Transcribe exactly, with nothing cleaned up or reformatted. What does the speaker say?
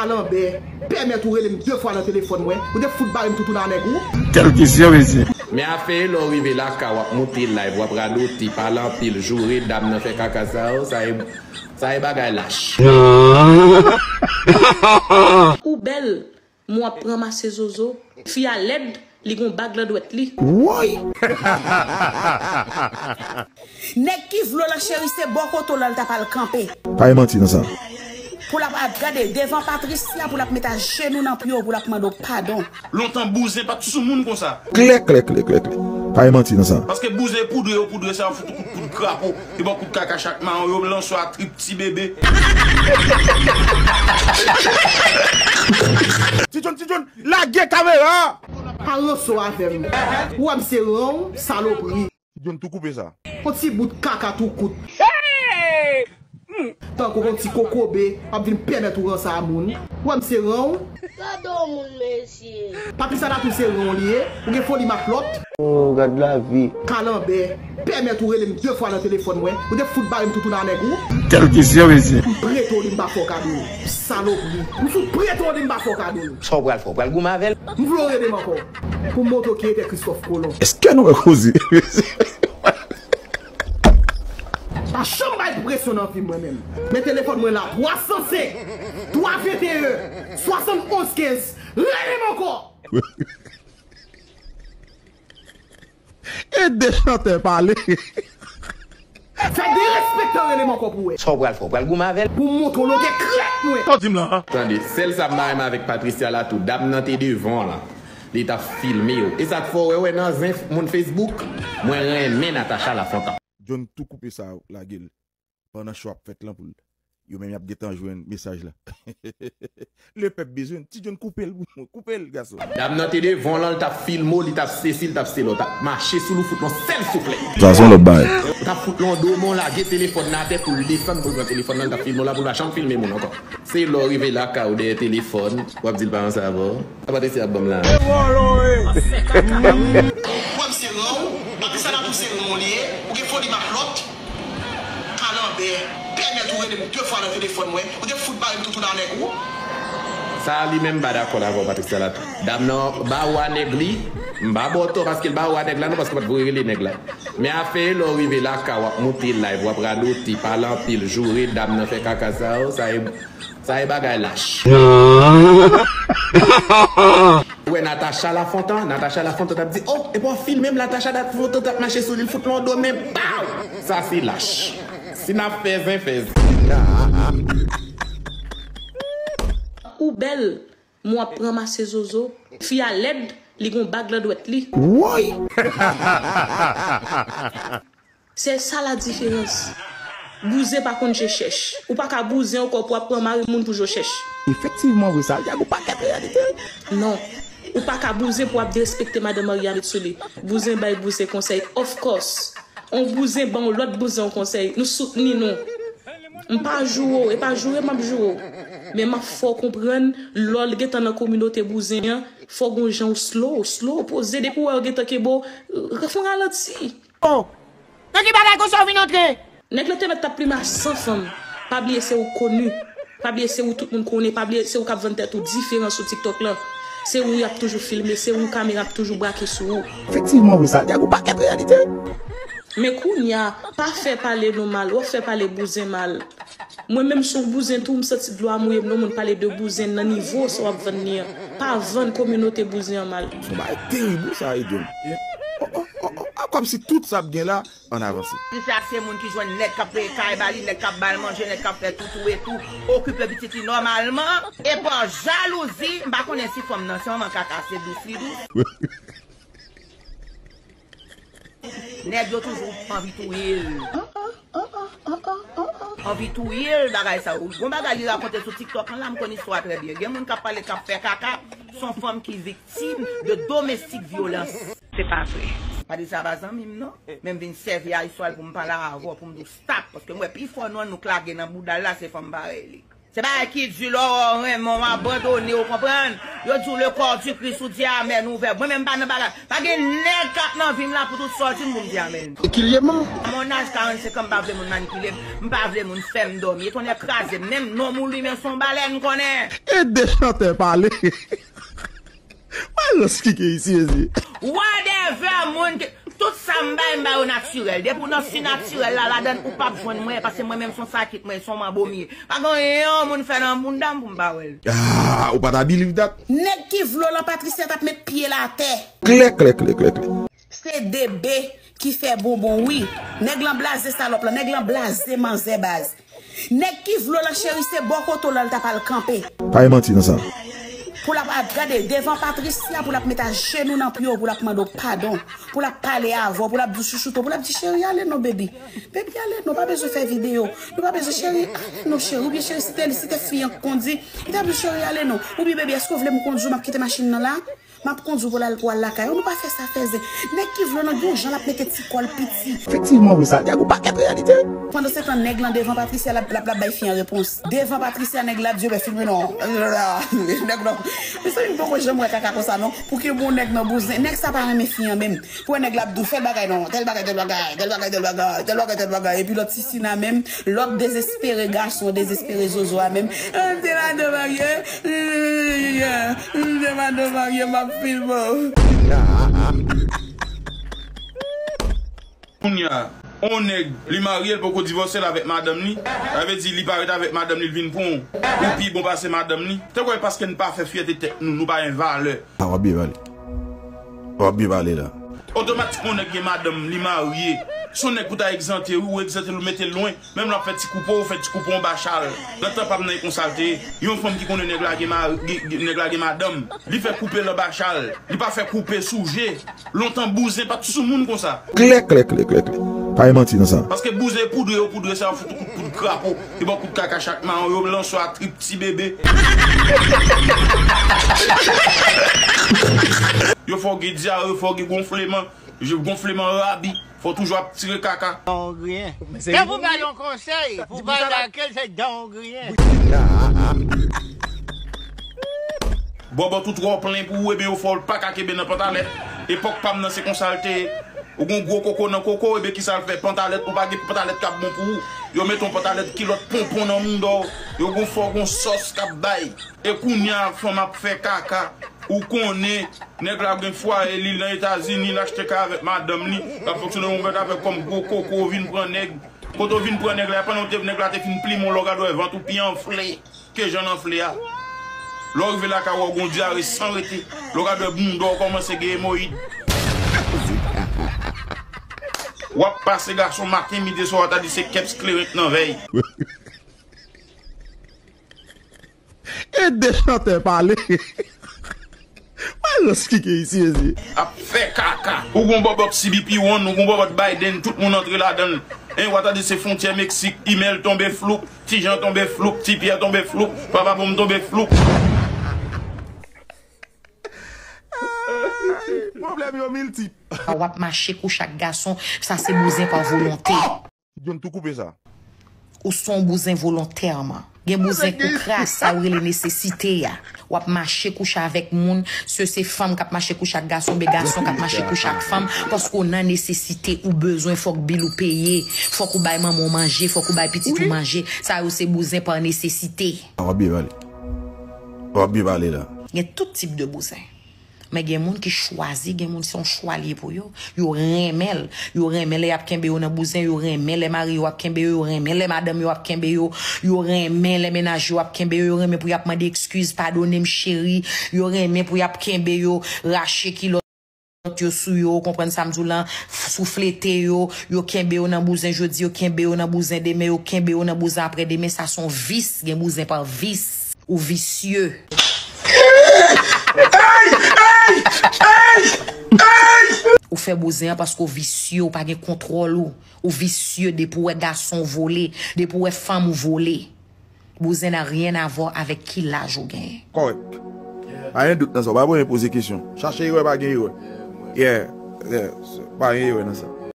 Kalanbè, pèmèt ou rele m de fwa nan telefòn mwen, ou te fout bare m toutouna nèg ou. Kèlkeswa, mesye. Men afè e lè w rive lakay, w ap moute live, w ap radote, pale anpil, joure dam nan, fè kaka sa yo, sa e, sa e bagay lach. Ou bèl, men w ap ranmase zozo. Fi a lèd, li gon bag nan dwèt li. Woy! Nèg ki vle w lan cheri, se bò kote w lan l t ap al kanpe. Pa gen manti nan sa. Pou l ap, ap gade devan Patricia, pou l ap met ajenou nan pye w, pou l ap mande w padon. Lontan bouzen pa t sou moun konsa. Klè, klè, klè, klè, klè. Pa gen manti nan sa. Paske bouzen poudre yo poudre sa, yo fout kout poud krapo, yo ba kout kaka chak mawon, yo lanse a trip ti bebe. Ti John, Ti John, lage kamera! Pa ranse w avè m. Ou wè m se ran w, salopri. Ti John tou koupe sa. Yon ti bout kaka tou kout. Tankou yon ti kokobe, w ap vin pèmèt ou ranse a moun. Ou wè m se ran w. Gade yon moun, mesye. Papi Salatou se ran w li ye. Ou gen foli matlòt. Oh, gad lavi. Kalanbè, pèmèt ou rele m de fwa nan telefòn mwen. Ou te fout bare m toutouna nèg ou. Kèlkeswa, mesye. M prete w li, m pa fè w kado. Salopri. M fout prete w li, m pa fè w kado. Sa w pral fè? W pral goumen avè l? M vle w rele m ankò. Pou m montre w ki rete Christophe Colomb. Èske nou wè koze? Pa janm bay presyon nan vi m mwen menm. Men telefòn mwen la, twa san senk, twa venteyen, swasann onz kenz. Rele m ankò! Ede chantè pale. Fè derespektan, rele m ankò pou wè. Sa w pral fè? W pral goumen avè l? Pou m montre w longè krèk mwen. Sa w di m lan? Tande, sèl sa m pa renmen avèk Patricia Latou, dam nan te devan w lan. Li t ap filme w. E sa k fè w wè, wè nan zen moun Facebook, mwen renmen Natacha Lafontan. John tou koupe sa, lage l. Pandan show ap fèt lan pou l. Yo menm y ap gentan jwenn mesaj la. Lepèp bezwen Ti John, koupe l pou mwen, koupe l, gason. Dam nan te devan w lan, l t ap filme w, li t ap sesi, li t ap sela, w t ap mache sou l, ou fout l yon sèl souflèt. Sa se yon lòt bagay. Ou t ap fout l yon do, men w lage telefòn nan atè pou l desann, pou l pran telefòn nan, li t ap filme w la, pou l pa janm filme moun ankò. Se lè w rive lakay ou dèyè telefòn, w ap di l pa ansanm avè w. Sa Patricia ap ban m la. Ou wè m se ran w, Patricia Latou se ran w li ye, ou gen foli matlòt. Kalanbè, pèmèt ou rele m de fwa nan telefòn mwen, ou te fout bare m toutouna nèg ou. Sa a li menm m pa dakò l avè w, Patricia Latou. Dam nan ba ou a nèg li, m pa ba w tò paske l ba ou a nèg la non, paske w pa t vle rele nèg la. Men afè e lè w rive lakay, w ap moute live, w ap radote, pale anpil, joure dam nan, fè kaka sa yo, sa e, sa e bagay lach. Ou wè Natacha Lafontan, Natacha Lafontan t ap di, oh, epi w ap filme m, Natacha Lafontan t ap mache sou li, l fout l yon do, men baw! Sa se lach. Si n ap fè zen, fè zen. Ou bèl, men w ap ranmase zozo. Fi a lèd, li gon bag nan dwèt li. Woy! Se sa la diferans. Bouzen pa konn je chèch. Ou pa ka bouzen ankò pou w ap pran mari moun pou je chèch. Efektivman vre, sa di a gon pakèt reyalite. Non. Ou pa ka bouzen pou w ap derespekte madan marye a met sou li. Bouzen bay bouzen konsèy. Of course. On bouzen ban on lòt bouzen on konsèy. Nou soutni nou. M pa joure w, e pa joure m ap joure w. Men m ap fè w konprann, lè w gentan nan kominote bouzen an, fò gon jan ou slow, slow, poze, depi w wè yo gentan kenbe w, fè on ralanti. Oh! Nan ki bagay konsa w vin antre? Nèg lan te mèt t ap plimen a san fanm. Pa bliye se ou k koni. Pa bliye se ou tout moun konnen. Pa bliye se ou k ap vann tèt ou diferan sou TikTok lan. Se ou y ap toujou filme, se ou kamera ap toujou brake sou ou. Efektivman vre, sa di a gon pakèt reyalite. Men kounye a, pa fè pale nou mal, w ap fè pale bouzen mal. Mwen menm se yon bouzen tou, m santi dlo a mouye m non, moun pale de bouzen nan nivo sa w ap vann li an. Pa vann kominote bouzen an mal. Se yon bagay terib wi sa, Edwin. Oh, oh, oh, oh, ah, kòmsi tout sa ap gen la, ann avanse. Patricia se moun ki jwenn nèg k ap peye kay ba li, nèg k ap ba l manje, nèg k ap fè tout, tou e tou, okipe pitit li nòmalman. E pa jalouzi, m pa konnen si fanm nan se yon manman kaka, se dous li dous. Nèg yo toujou anvi touye l. Anvi touye l, bagay sa yo. Gon bagay li rakonte sou TikTok lan la, m konn istwa a trè byen. Gen moun k ap pale, k ap fè kaka, se yon fanm ki viktim de domestik vyolans. Se pa vre. Pa di sa pa zanmi m non. Men m vin sèvi a istwa l pou m pale avè w, pou m di w stop. Paske m wè pifò non nou k lage nan bouda l la, se fanm parèy li. Se bagay ki di lè w renmen w abandone, w konprann? Yo di w le corps du Christ, ou di amèn, ouvè. Mwen menm m pa nan bagay. Pa gen nèg k ap nan vi m la pou tout sa w di m pou m di amèn. Ekilyèman. A mon âge karannsenk an, m pa vle moun manikile m, m pa vle moun fè m dòmi. E tonnè kraze m, menm nonm ou limen se yon balèn konnen. E de chantè pale. Mwen rans kike isi, ezi. Whatever, moun ki, tout sa m bay, m ba yo natirèl. Depi w nan si natirèl la, ladann ou p ap jwenn mwen, paske mwen menm se yon sakit, mwen se yon manbo m ye. Pa gen anyen yon moun fè nan bounda m pou m pa wè l. Ah, ou pa ta believe that? Nèg ki vle w lan Patricia t ap met pye l atè. Klè, klè, klè, klè, klè. Se de be ki fè bonbon, wi. Nèg lan blaze salòp lan, nèg lan blaze manzè baz. Nèg ki vle w lan cheri se bò kote w lan l t ap al kanpe. Pa gen manti nan sa. Pou l ap gade devan Patricia, pou l ap met ajenou nan pye w, pou l ap mande w padon, pou l ap pale avè w, pou l ap di w chouchoute w, pou l ap di cheri ale non baby. Baby ale non, pa bezwen fè videyo. Nou pa bezwen cheri ale non cheri, oubyen cheri si te li, si te fi an k kondi, li t ap di cheri ale non. Oubyen baby èske w vle m kondui w, m ap kite machin nan la? M ap kondui w pou l al, pou w al lakay ou, nou pa fè sa fèzè. Nèg ki vle w lan gen yon jan l ap mete ti kò l piti. Efektivman wi, sa di ak yon pakèt reyalite. Pandansetan nèg lan devan Patricia l ap, l ap, l ap bay fi an repons. Devan Patricia nèg la ap di yo ben filme non. Nèg non. Mezanmi m poko janm wè kaka konsa non. Pou ke bon nèg nan bouzen. Nèg sa pa renmen fi an menm. Pou wè nèg la ap di w fè l bagay non. Tèl bagay, tèl bagay, tèl bagay, tèl bagay, tèl bagay, tèl bagay. Epi lòt ti si nan menm. Lòt dezespere gason, dezespere zozo a menm. An te madan marye, an te madan marye, m ap filme w. Kounye a, on nèg, li marye, l poko divòse, l avèk madanm li. Sa vle di, li pa ret avèk madanm li, l vin pran w. Ou pi bon pase madanm li. Te kwè paske n pa fè fyète tèt nou, nou pa gen valè. A, w ap byen pale. W ap byen pale la. Otomatikman, yon nèg gen madanm, li marye. Se yon nèg pou ta egzante, wi, ou egzante l, ou mete l lwen. Menm lè w ap fè ti koupe, ou fè ti koupe anba chal. Nan tan pa m nan, e konsa l te ye. Yon fanm ki konnen nèg la gen mari, gen, gen, nèg la gen madanm, li fè koupe l anba chal. Li pa fè koupe sou je. Lontan bouzen pa t sou moun konsa. Klè, klè, klè, klè, klè. Pa gen manti nan sa. Paske bouzen poudre yo poudre sa, yo fout kout poud krapo. Yo ba w kout kaka chak mawon, yo lanse w a trip ti bebe. Yo fè w gen dyare, yo fè w gen gonfleman, gonfleman rabi. Fò w toujou ap tire kaka. Don griyen. Se pou bay yon konsèy, pou bay lakèl se don griyen. Bòbòt ou twò plen pou ou, ebyen yo fè w pa ka kenbe nan pantalèt. Epòk pa m nan se konsa l te ye. Ou gon gwo koko nan koko, ebyen kisa l fè? Pantalèt, ou pa gen pantalèt k ap bon pou ou. Yo mete yon pantalèt kilòt ponpon nan mouda w. Yo gon fò gon sòs k ap bay. E kounye a fanm ap fè kaka. Ou konnen, nèg la gen fwaye li nan Etazini, l achte kay avèk madanm li, l ap fonksyone yon bèt avèk kòm gwo koko, ou vin pran nèg. Kote w vin pran nèg la, pandan w te, nèg la te fin plimen w, lè w gade w wè vant ou pi anfle ke jan l anfle a. Lè w rive lakay ou, w gon dyare san rete. Lè w gade w wè bounda w kòmanse gen emoyid. W ap pase gason maten, midi, swa, w ta di se kèps kleren k nan vèy. E de chantè pale. Mwen rans kike isi, ezi. Ap fè kaka. Ou gon bòbòt C B P One, ou gon bòbòt Biden, tout moun antre ladan l. En, w ap tande se fwontyè Meksik, Imèl tonbe floup, Ti Jan tonbe floup, Ti Pyè tonbe floup, Papa Bonm tonbe floup. Ay, pwoblèm yo miltip. W ap mache kouche ak gason, sa se bouzen pa volonte. John tou koupe sa. Ou se yon bouzen volontèman. Gen bouzen kou kras, sa yo rele nesesite a. W ap mache kouche avèk moun, se se fanm k ap mache kouche ak gason, oubyen gason k ap mache kouche ak fanm, paske w nan nesesite, ou bezwen, fòk bil ou peye, fòk ou bay manman w manje, fòk ou bay pitit ou manje. Sa yo se bouzen pa nesesite. W ap byen pale. W ap byen pale la. Gen tout tip de bouzen. Men gen moun ki chwazi, gen moun se yon chwa li ye pou yo. Yo renmen l. Yo renmen lè y ap kenbe yo nan bouzen, yo renmen lè mari yo ap kenbe yo, yo renmen lè madanm yo ap kenbe yo, yo renmen lè mennaj yo ap kenbe yo, yo renmen pou y ap mande ekskiz, padone m cheri, yo renmen pou y ap kenbe yo, rache kilòt yo sou yo, ou konprann sa m di w lan, souflete yo, yo kenbe yo nan bouzen jodi, yo kenbe yo nan bouzen demen, yo kenbe yo nan bouzen aprè demen, sa se yon vis, gen bouzen pa vis. Ou visye. Ou fè bouzen an paske w visye, ou pa gen kontwòl ou. Ou visye depi w wè gason w vole, depi w wè fanm ou vole. Bouzen n'a rien à voir avec ki laj ou genyen. Kòrèk. Pa gen dout nan sa, ou pa bezwen poze kesyon. Chache erè, pa gen erè. Yeah, yeah, pa gen erè nan sa.